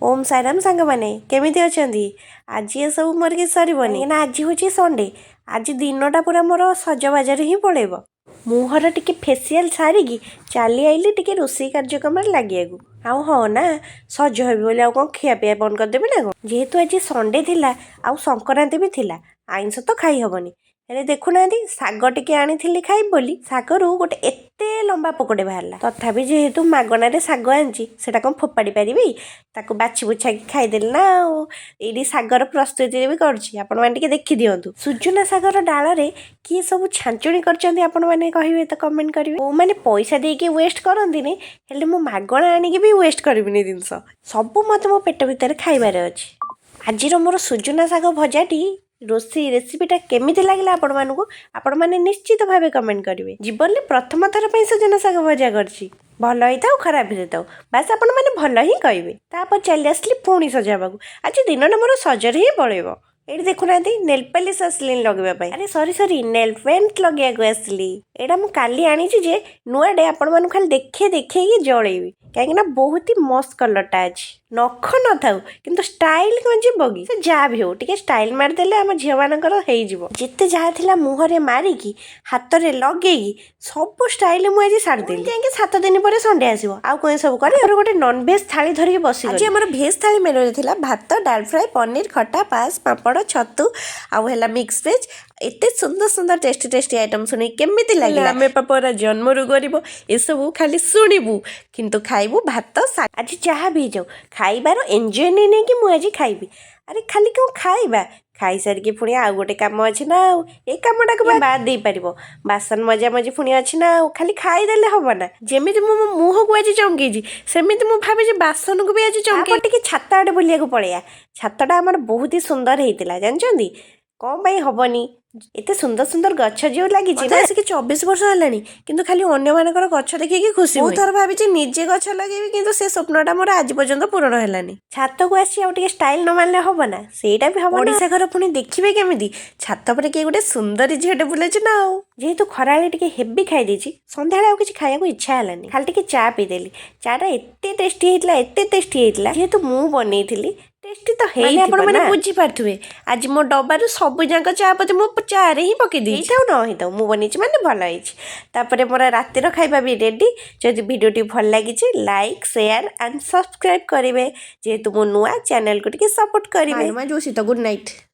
ଓମ୍ ସାଇରାମ ସାଙ୍ଗମାନେ, କେମିତି ଅଛନ୍ତି? ଆଜି ଏସବୁ ମୋର କିଛି ସରିବନି ନା। ଆଜି ହେଉଛି ସଣ୍ଡେ। ଆଜି ଦିନଟା ପୁରା ମୋର ସଜବାଜରେ ହିଁ ପଳେଇବ। ମୁହଁର ଟିକେ ଫେସିଆଲ୍ ସାରିକି ଚାଲି ଆଇଲି ଟିକେ ରୋଷେଇ କାର୍ଯ୍ୟକ୍ରମରେ ଲାଗିବାକୁ। ଆଉ ହଁ ନା, ସଜ ହେବି ବୋଲି ଆଉ କ'ଣ ଖିଆପିଆ ବନ୍ଦ କରିଦେବି ନା କ'ଣ? ଯେହେତୁ ଆଜି ସଣ୍ଡେ ଥିଲା ଆଉ ସଂକ୍ରାନ୍ତି ବି ଥିଲା, ଆଇଁଷ ତ ଖାଇ ହେବନି। ହେଲେ ଦେଖୁନାହାନ୍ତି, ଶାଗ ଟିକେ ଆଣିଥିଲି ଖାଇବି ବୋଲି, ଶାଗରୁ ଗୋଟେ ଏତେ ଲମ୍ବା ପୋକଟେ ବାହାରିଲା। ତଥାପି ଯେହେତୁ ମାଗଣାରେ ଶାଗ ଆଣିଛି, ସେଇଟା କ'ଣ ଫୋପାଡ଼ି ପାରିବି? ତାକୁ ବାଛି ବୁଛାକି ଖାଇଦେଲି ନା। ଆଉ ଏଇଠି ଶାଗର ପ୍ରସ୍ତୁତି ବି କରୁଛି, ଆପଣମାନେ ଟିକେ ଦେଖିଦିଅନ୍ତୁ। ସୁଜୁନା ଶାଗର ଡାଳରେ କିଏ ସବୁ ଛାଞ୍ଚୁଣି କରିଛନ୍ତି, ଆପଣମାନେ କହିବେ ତ, କମେଣ୍ଟ କରିବେ। କେଉଁମାନେ ପଇସା ଦେଇକି ୱେଷ୍ଟ କରନ୍ତିନି, ହେଲେ ମୁଁ ମାଗଣା ଆଣିକି ବି ୱେଷ୍ଟ କରିବିନି। ଜିନିଷ ସବୁ ମୋତେ ମୋ ପେଟ ଭିତରେ ଖାଇବାରେ ଅଛି। ଆଜିର ମୋର ସୁଜୁନା ଶାଗ ଭଜାଟି ରୋଷେଇ ରେସିପିଟା କେମିତି ଲାଗିଲା ଆପଣମାନଙ୍କୁ, ଆପଣମାନେ ନିଶ୍ଚିତ ଭାବେ କମେଣ୍ଟ କରିବେ। ଜୀବନରେ ପ୍ରଥମ ଥର ପାଇଁ ସୁଜୁନା ଶାଗ ଭଜା କରିଛି। ଭଲ ହେଇଥାଉ, ଖରାପ ହେଇଥାଉ, ବାସ୍ ଆପଣମାନେ ଭଲ ହିଁ କହିବେ। ତାପରେ ଚାଲି ଆସିଲି ପୁଣି ସଜ ହେବାକୁ। ଆଜି ଦିନଟା ମୋର ସଜରେ ହିଁ ପଳେଇବ। ଏଇଠି ଦେଖୁନାହାନ୍ତି, ନେଲ୍ ପାଲିସ୍ ଆସିଲିନି ଲଗେଇବା ପାଇଁ। ଆରେ ସରି ସରି, ନେଲ୍ ପେଣ୍ଟ ଲଗେଇବାକୁ ଆସିଲି। ଏଇଟା ମୁଁ କାଲି ଆଣିଛି ଯେ ନୂଆଟେ, ଆପଣମାନଙ୍କୁ ଖାଲି ଦେଖେଇ ଦେଖେଇକି ଜଳେଇବି, କାହିଁକିନା ବହୁତ ହି ମସ୍ତ କଲର୍ଟା ଅଛି। ନଖ ନଥାଉ କିନ୍ତୁ ଷ୍ଟାଇଲ୍ କ'ଣ ଯିବ କି? ସେ ଯାହା ବି ହଉ, ଟିକେ ଷ୍ଟାଇଲ୍ ମାରିଦେଲେ ଆମ ଝିଅମାନଙ୍କର ହେଇଯିବ। ଯେତେ ଯାହା ଥିଲା ମୁହଁରେ ମାରିକି, ହାତରେ ଲଗେଇକି ସବୁ ଷ୍ଟାଇଲ୍ ମୁଁ ଆଜି ସାରିଦେଲି। ଯାଇକି 7 ଦିନ ପରେ ସଣ୍ଡେ ଆସିବ, ଆଉ କ'ଣ ସବୁ କରି ଆମର ଗୋଟେ ନନଭେଜ୍ ଥାଳି ଧରିକି ବସି। ଆଜି ଆମର ଭେଜ୍ ଥାଳି ମେନୁରେ ଥିଲା ଭାତ, ଡାଲ ଫ୍ରାଏ, ପନିର, ଖଟା, ପାସ୍, ପାମ୍ପଡ଼, ଛତୁ ଆଉ ହେଲା ମିକ୍ସ ଭେଜ୍। ଏତେ ସୁନ୍ଦର ସୁନ୍ଦର ଟେଷ୍ଟି ଟେଷ୍ଟି ଆଇଟମ୍ ଶୁଣି କେମିତି ଲାଗିଲା? ଆମେ ପରା ଜନ୍ମରୁ ଗରିବ, ଏସବୁ ଖାଲି ଶୁଣିବୁ କିନ୍ତୁ ଖାଇବୁ ଭାତ ଶାଗ। ଆଜି ଯାହା ବି ହେଇଯାଉ, ଖାଇବାର ଏନ୍ଜୟ ନେଇ ନେଇକି ମୁଁ ଆଜି ଖାଇବି। ଆରେ ଖାଲି କ'ଣ ଖାଇବା, ଖାଇସାରିକି ପୁଣି ଆଉ ଗୋଟେ କାମ ଅଛି ନା। ଆଉ ଏଇ କାମଟାକୁ ବାଦ ଦେଇପାରିବ? ବାସନ ମଜା ମଜି ପୁଣି ଅଛି ନା। ଆଉ ଖାଲି ଖାଇଦେଲେ ହବ ନା? ଯେମିତି ମୁଁ ମୋ ମୁହଁକୁ ଆଜି ଚମକେଇଛି, ସେମିତି ମୁଁ ଭାବିଛି ବାସନକୁ ବି ଆଜି ଚମକେଇ ଟିକେ ଛାତ ଆଡ଼େ ବୁଲିବାକୁ ପଳେଇବା। ଛାତଟା ଆମର ବହୁତ ହି ସୁନ୍ଦର ହେଇଥିଲା, ଜାଣିଛନ୍ତି? କ'ଣ ପାଇଁ ହବନି? ଏତେ ସୁନ୍ଦର ସୁନ୍ଦର ଗଛ ଯେଉଁ ଲାଗିଛି ନା। ଆସିକି 24 ବର୍ଷ ହେଲାଣି, କିନ୍ତୁ ଖାଲି ଅନ୍ୟମାନଙ୍କର ଗଛ ଦେଖିକି ଖୁସି। ବହୁତ ଥର ଭାବିଛି ନିଜେ ଗଛ ଲଗେଇବି, କିନ୍ତୁ ସେ ସ୍ୱପ୍ନଟା ମୋର ଆଜି ପର୍ଯ୍ୟନ୍ତ ପୂରଣ ହେଲାନି। ଛାତକୁ ଆସି ଆଉ ଟିକେ ଷ୍ଟାଇଲ ନ ମାରିଲେ ହବ ନା? ସେଇଟା ବି ହବ। ଓଡ଼ିଶା ଘର ପୁଣି ଦେଖିବେ କେମିତି, ଛାତ ଉପରେ କିଏ ଗୋଟେ ସୁନ୍ଦରୀ ଝିଅଟେ ବୁଲୁଛି ନା। ଆଉ ଯେହେତୁ ଖରାବେଳେ ଟିକେ ହେଭି ଖାଇ ଦେଇଛି, ସନ୍ଧ୍ୟାବେଳେ ଆଉ କିଛି ଖାଇବାକୁ ଇଚ୍ଛା ହେଲାନି। ଖାଲି ଟିକେ ଚା ପିଇଦେଲି। ଚାଟା ଏତେ ଟେଷ୍ଟି ହେଇଥିଲା, ଏତେ ଟେଷ୍ଟି ହେଇଥିଲା, ଯେହେତୁ ମୁଁ ବନେଇଥିଲି, ଟେଷ୍ଟି ତ ହେଇ ଆପଣମାନେ ବୁଝିପାରୁଥିବେ। ଆଜି ମୋ ଡବାରୁ ସବୁ ଯାକ ଚା ପତି ମୁଁ ଚାରେ ହିଁ ପକେଇ ଦେଇଛି। ହେଇଥାଉ ନ ହେଇଥାଉ, ମୁଁ ବନେଇଛି ମାନେ ଭଲ ହେଇଛି। ତାପରେ ମୋର ରାତିର ଖାଇବା ବି ରେଡ଼ି। ଯଦି ଭିଡ଼ିଓଟି ଭଲ ଲାଗିଛି, ଲାଇକ୍, ସେୟାର ଆଣ୍ଡ ସବସ୍କ୍ରାଇବ୍ କରିବେ। ଯେହେତୁ ମୁଁ ନୂଆ, ଚ୍ୟାନେଲକୁ ଟିକେ ସପୋର୍ଟ କରିବେ। ଯୋଉ ଶୀତ, ଗୁଡ୍ ନାଇଟ୍।